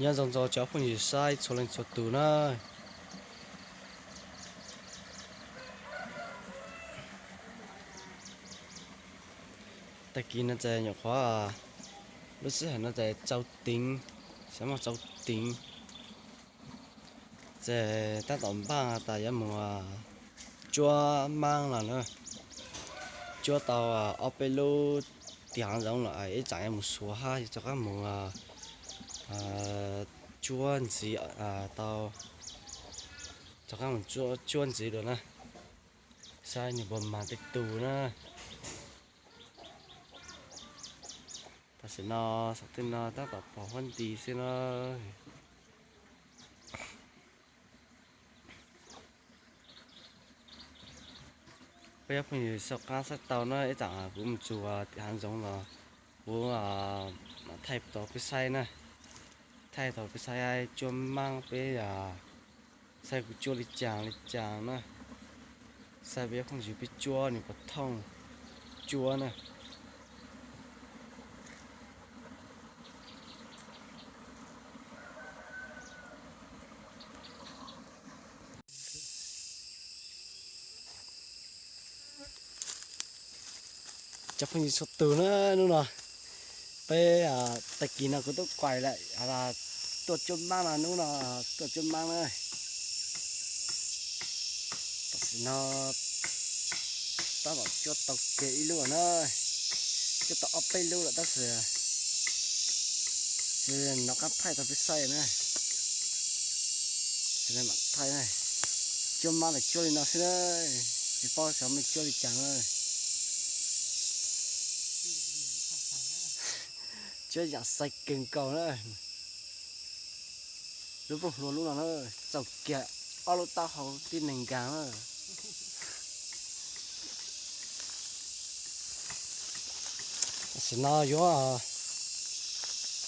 Nyob zoo txog cov phooj ywg saib txhua leej txhua tus na. Tag kis no ces nyuam qhuav, lub sij hawm no ces tsaus teev, xav muaj tsaus teev, ces tab tom npaj tas yuav mus tsuab maab los na. Tsuab tau ob peb lub tig hav zoov los ib tsam yuav mus suav hab rov qab mus tsuab ntxiv tau, rov qab mus tsuab ntxiv dua na, saib nws puas mag tej tug na. Tam sim no saum tej no tab tom pos huab nti xwb na. Peb cov phooj ywg saib qab saib tau na, ib tsam kuv mus txug tim hav zoov los kuv mam thaij tau peb saib na, thaij tau peb saib tsuab maab peb saib kuv tsuab li caag li caag na, saib peb cov phooj ywg peb tsuab nws puas thooj tsuab na. Cov phooj ywg txhua tug na, hnub no peb, tag kis no kuv tub kuais lawm, tuaj tsuab maab no, hnub no tuaj tsuab maab na. Tam sim no tab tom tsuab tau kiag ib lub na, tsuab tau ob peb lub lawm tab sis tsis nov qab thaij rau peb saib na. Thaij, tsuab maab los tsuab li no xwb na, tsis paub xyov mej tsuab li caag na. Tsuab yaam xais kawg nkaus na. Lub nplooj hlua lub no na, txaus kiag ob lub taub hau tib neeg nkaag na. Tam sim no yuav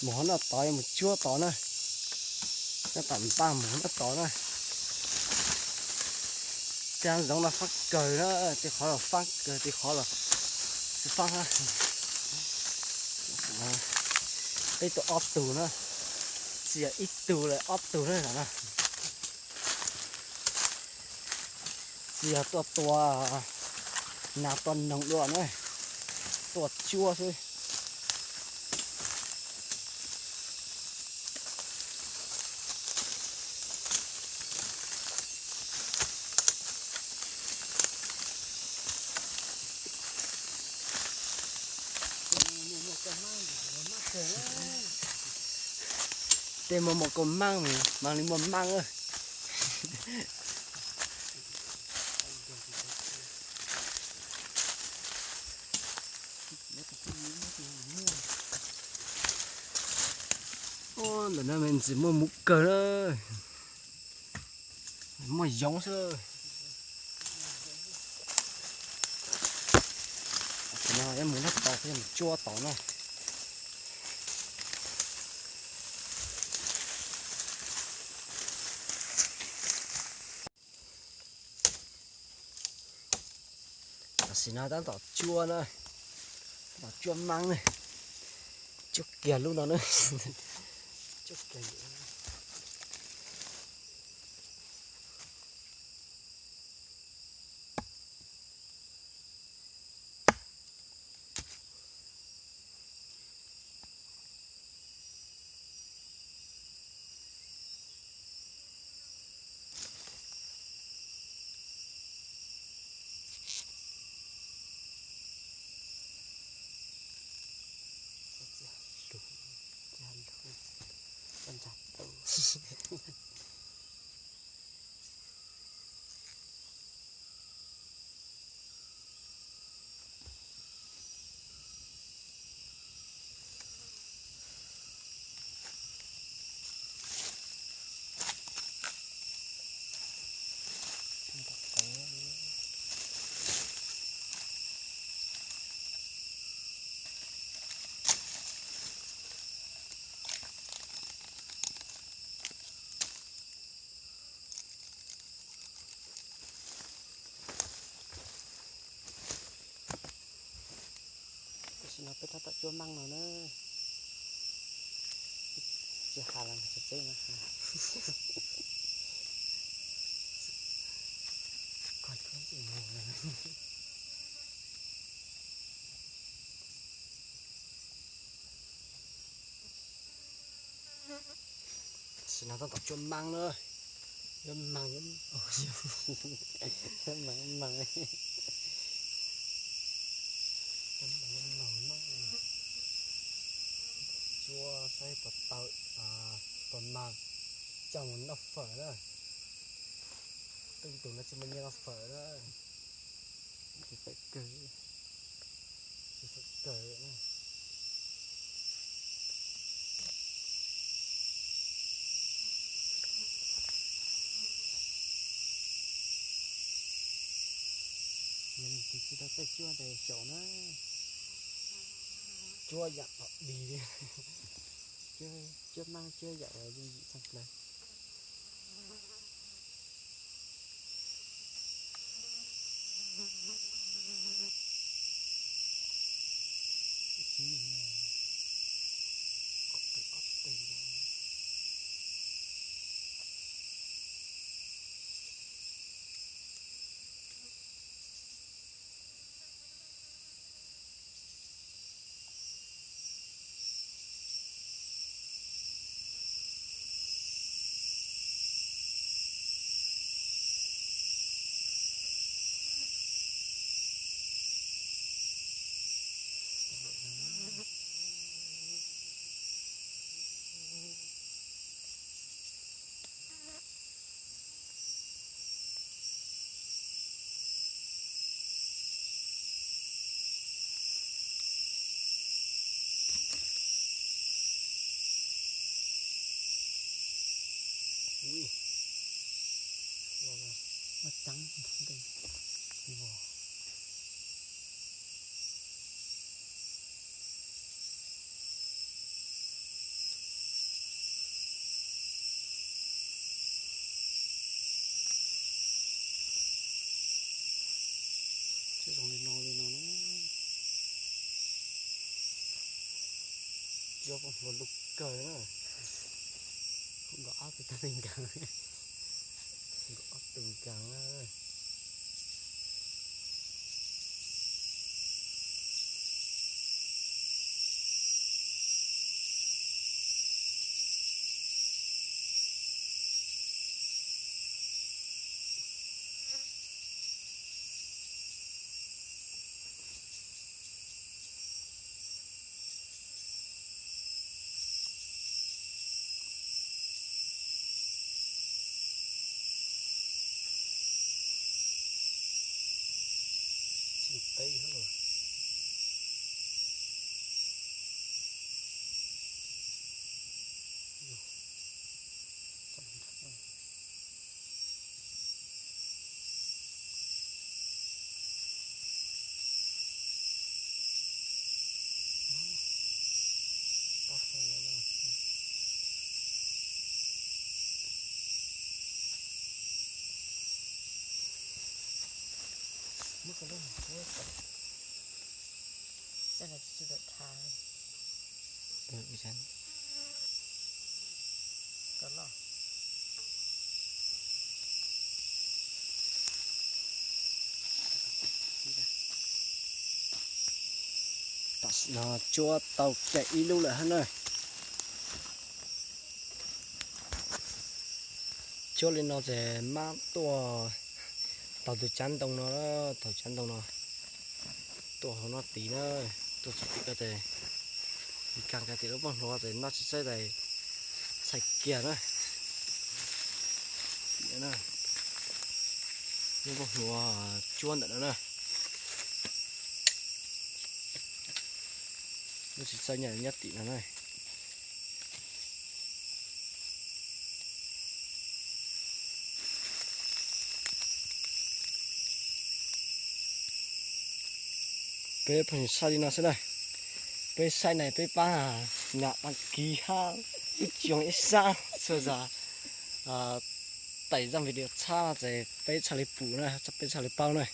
mus hauv noj tod, yuav mus tsuab tod na. Nyob tom npaj mus hauv noj tod na. Tej hav zoov no faab kawg na, tej qhov los faab kawg, tej qhov los tsis faab hab. Peb tuaj ob tug na, tsis yog ib tug lawm, ob tug na no. Tsis yog tuaj tua nas tua noog dua na, tuaj tsuab xwb. Tej muaj muaj kua maab, maab li muaj maab. Ntawm no me ntsis muaj muv kawg na, muaj yoov xwb. Tam sim no yuav mus noj tod, yuav mus tsuab tod na. Tam sim no tab tom tsuab na, tab tom tsuab maab na, tsuab kiag lub no na. Tam sim no peb tab tom tsuab maab no na. Has los txog teb no. Tam sim no tab tom cuab maab na. Cuab maag, cuab maag, cuab maag, cuab maag, cuab maag. Cuab saib puas tau, puas mag coj mus noj fawm na. Tej tus no tsis muaj nyiaj noj fawm na. Tsis txawj kawg, tsis txawj kawg na. Yog leej twg tsis tau txawj cuab ces xyaum na. Cuab yam kom dig li. Cuab, cuab maab cuab yam yooj yim tshaj plaws. Ui, muaj tseeb. Tsis zoo li no li no na. Cuab poj hluas lub kawg na. Nkaum ob tug tag li nkees. Nkaum ob tug nkees na. Tsis peb hab. Tam sim no cuab tau kiag ib lub lawm hab na. Cuab li no ces mab tuaj tau tus tsab ntoo no, tau tsab ntoo no tuaj hauv no tid na, tuaj txog tid ko ces nkaag kiag tim lub paj hluav ces noj tsis txawj ces txhais kiag na. Tim no na, lub paj hluav cuab ntawm no na. Lub tsis txawj nyob tim no na. Peb pheej saib li no xwb na. Peb saib na peb pab nyam dab kiv hab ib tsoom ib sab txhua zag tais zaj video txhab no ces peb txhaj li pum na, peb txhaj li paub na.